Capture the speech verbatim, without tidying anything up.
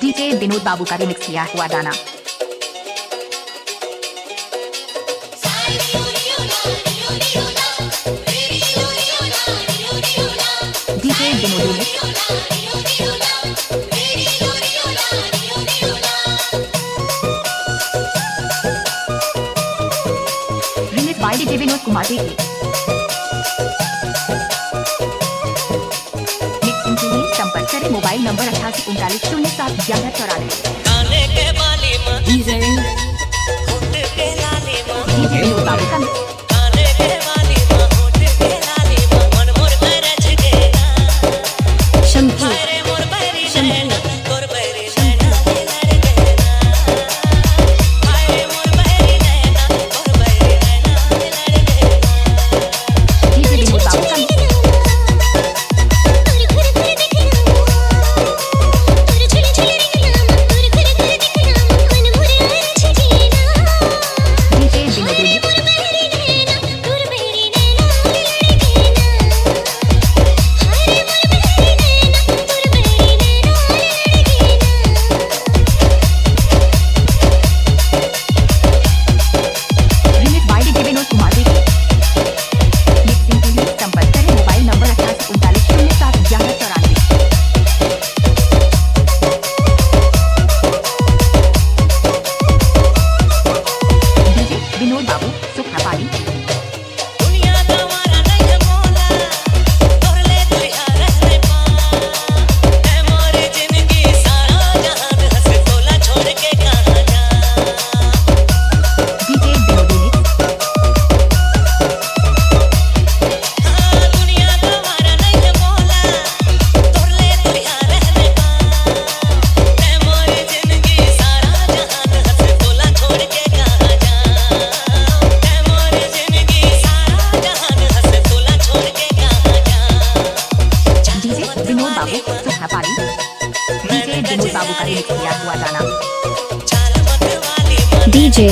DJ विनोद बाबू का remix किया हुआ गाना। DJ Vinod remix. Remix by DJ Vinod Kumar ji. Mixing के लिए संपर्क करें मोबाइल नंबर अट्ठासी उनतालीस शून्य सात ग्यारह चौरानवे। डीजे डीजे विनोद बाबू का शंभू। विनोद बाबू, सुखना पाली। डीजे विनोद बाबू, सुखना पाली। डीजे विनोद बाबू का रिमिक्स किया हुआ गाना। डीजे